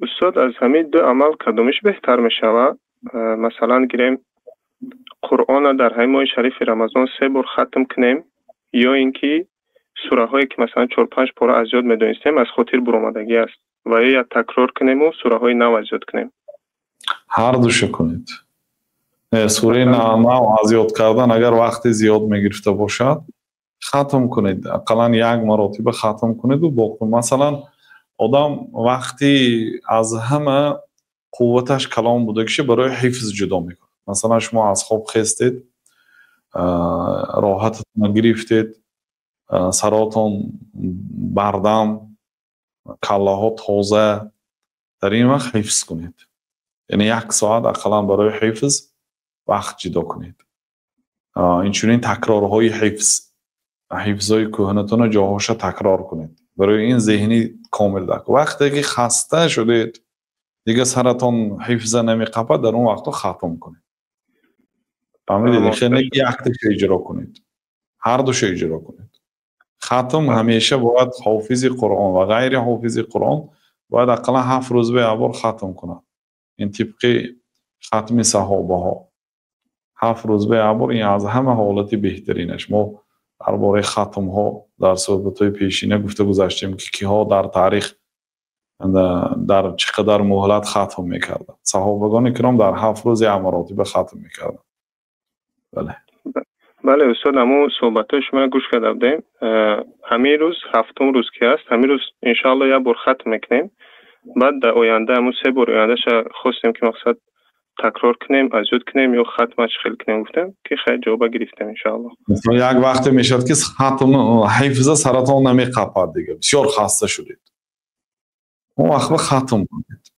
Устод, аз ҳамин ду амал кадомиш беҳтар мешавад? Масалан, гирем, Қуръонро дар ҳамин моҳи шарифи Рамазон се бор хатм кунем ё ин ки сураҳое ки масалан 4-5 пора аз ёд медонистем, аз хотир буромадагӣ аст, ва ё як такрор кунему сураҳои нав аз ёд кунем? Ҳар душа кунед. Сураи нав аз ёд кардан агар вақти зиёд мегирифта бошад, хатм кунед, ақаллан як маротиба хатм кунеду боқӣ. Масалан, одам вақти аз ҳама қувваташ калон будагиша барои ҳифз ҷудо мекунад. Масалан, шумо аз хоб хестед, роҳататонро гирифтед, саротон бардам, каллаҳо тоза, дар ин вақт ҳифз кунед, яъне як соат ақаллан барои ҳифз вақт ҷудо кунед. Инчунин такрорҳои ҳифз, ҳифзҳои кӯҳнатонро ҷоҳоша такрор кунед. Барои ин зеҳнӣ комил дак. Вақте ки хаста шудед, дига саратон ҳифза намеқапад, дар он вақтҳо хатм кунед. Фаҳмидед? Хеле якташа иҷро кунед, ҳар душа иҷро кунед. Хатм ҳамеша бояд ҳофизи Қуръон ва ғайри ҳофизи Қуръон бояд ақаллан 7 рӯз ба як бор хатм кунад. Ин тибқи хатми саҳобаҳо, 7 рӯз ба як бор, ин аз ҳама ҳолати беҳтаринаш. Мо дар бораи хатмҳо дар суҳбатҳои пешина гуфта гузаштем, ки киҳо дар таърих дар чӣ қадар муҳлат хатм мекарданд. Саҳобагони киром дар 7 рӯз як маротиба хатм мекарданд. Бале. Бале, устод, ҳамун суҳбатҳои шуморо гӯш карда будем. Ҳамин рӯз, ҳафтум рӯз ки ҳаст, ҳамин рӯз иншоалло як бор хатм мекунем. Баъд дар оянда ҳамун се бор ояндаша хостем, ки мақсад такрор кунем, аз ёд кунем ё хатма чӣ хел кунем, гуфтем, ки хайр, ҷавоба гирифтем иншоалло. Масалан, як вақте мешавад, ки хатм, ҳифза саратон намеқапад, дига бисёр хаста шудед, он вақт ба хатм.